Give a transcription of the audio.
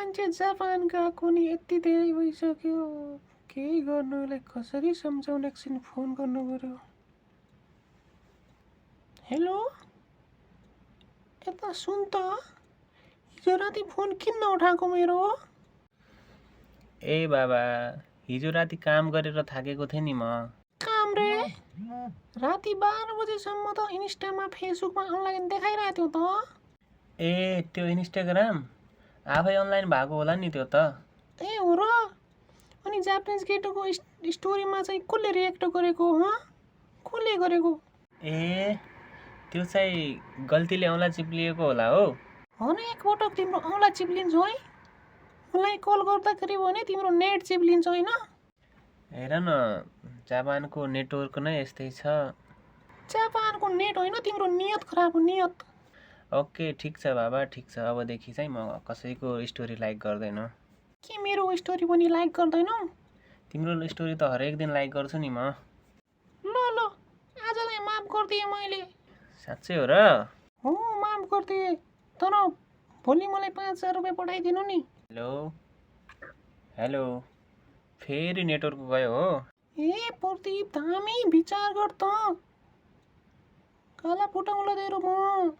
मान्छे जापान गएको नि यति धेरै भइसक्यो। केही गर्नु यसलाई कसरी सम्झाउनु, एकछिन फोन गर्नु पर्यो। हेलो, यता सुन त, हिजो राति फोन किन नउठाएको मेरो? ए बाबा, हिजो राति काम गरेर थाकेको थिएँ नि म। काम रे? राति 12 बजेसम्म त इन्स्टामा फेसबुकमा अनलाइन देखाइरहेको थियो त। ए त्यो इन्स्टाग्राम आफै अनलाइन भएको होला नि त्यो त। ए हो र? अनि जापानिज केटोको स्टोरीमा चाहिँ कसले रिएक्ट गरेको? कसले गरेको? ए त्यो चाहिँ गल्तीले औँला चिप्लिएको होला हो। हो न, एकपटक तिम्रो औँला चिप्लिन्छ है। मलाई कल गर्दाखेरि भने तिम्रो नेट चिप्लिन्छ होइन? हेर न, जापानको नेटवर्क नै यस्तै छ। जापानको नेट होइन, तिम्रो नियत खराब हो, नियत। ओके ठिक छ बाबा, ठिक छ। अबदेखि चाहिँ म कसैको स्टोरी लाइक गर्दैन। के मेरो स्टोरी पनि लाइक गर्दैनौ? तिम्रो स्टोरी त हरेक दिन लाइक गर्छु नि म। ल ल, आजलाई माफ गरिदिएँ मैले। साँच्चै हो र? हो, माफ गरिदिएँ। तर भोलि मलाई 5000 रुपियाँ पठाइदिनु नि। हेलो हेलो, फेरि नेटवर्क गयो हो। ए प्रदीप, धामी विचार गर त। काला फुटाउला दिएर म